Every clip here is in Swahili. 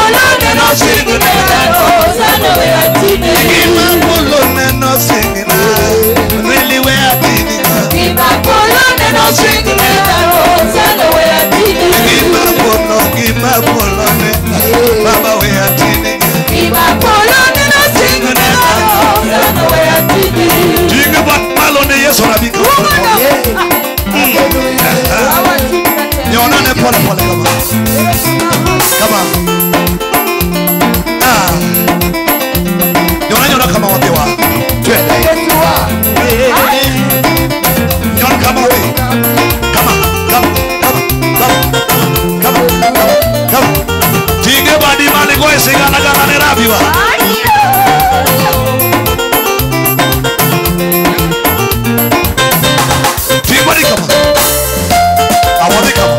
polo neno singna, Hosanna we atini. Gima polo neno singna, really we atini. Gima polo neno singna, Hosanna we atini. Gima polo neno, Baba we atini. Gima polo neno singna, Hosanna we atini. Tinga palo ne Yesu rabiko. Nionane pole pole kama. Kama. Ah. Nionane kama wapewa. Twende. Nionane kama wapi. Kama kama kama kama kama kama. Tinge badi mali goe sigana gana ne rabiwa. Tinge badi kama. Awadi kama.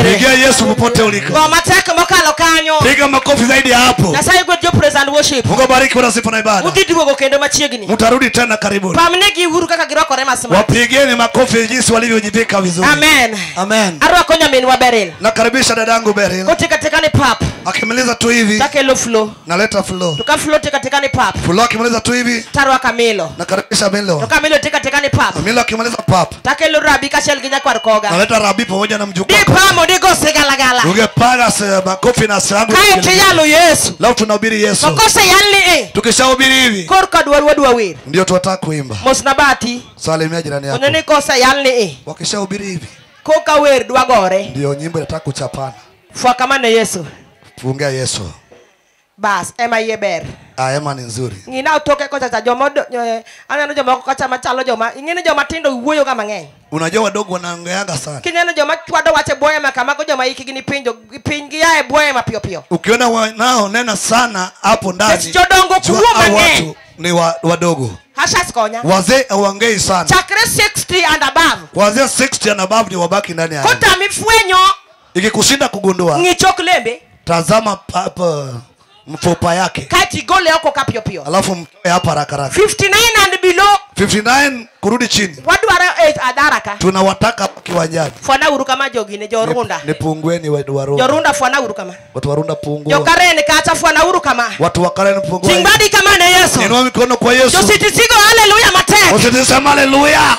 Pigia Yesu popote uliko. Piga makofi zaidi ya hapo. Mungu abariki na sifa na ibada. Mtarudi tena karibuni. Wapigeni makofi jinsi walivyojivika vizuri. Amen. Amen. Nakaribisha dadangu Beryl. Akimaliza tu hivi naleta flow. Flow akimaliza tu hivi nakaribisha Milo. Milo akimaliza pap. Naleta Rabi pamoja na mjukuu. Ungepaga makofi na shangwe. Leo tunahubiri Yesu. Tukishahubiri hivi ndio tunataka kuimba. Salimia jirani yako. Wakishahubiri hivi ndio nyimbo inataka kuchapana. Yesu. Funga Yesu. Bas, ema yeber. Ah, ema ni nzuri. Ngina utoke kocha cha jomo aneno jomoko kocha machalo joma ingene joma tindo wuoyo ga mang'eny. Unajua wadogo wanaongeaga sana. Kineno joma chwado wache boema kama ko joma hikgi ni pinjo piny gi yae boema piyo piyo. Ukiona nao nena sana hapo ndani. Jodongo kuo mang'eny. Watu ni wadogo. Ushers konya. Wazee hawaongei sana. Chakre 60 and above. Kuanzia 60 and above ni wabaki ndani ya. Kota mifwenyo. Ikikushinda kugundua. Ngichok lembe. Tazama mfupa yake. Kati gole yako kapio pio. Alafu mtoe hapa haraka haraka. 59 and below. 59 kurudi chini. Wadwaro adaraka. Tunawataka kiwanjani. Fwana uru kama jogine jorunda. Nipungueni watu wa Runda. Jorunda fwana uru kama. Watu wa Runda pungua. Jokaren kacha fwana uru kama. Watu wa Karen pungua. Tingbadi kama na Yesu. Inua mikono kwa Yesu. Jositisigo haleluya matek. Usitisema haleluya.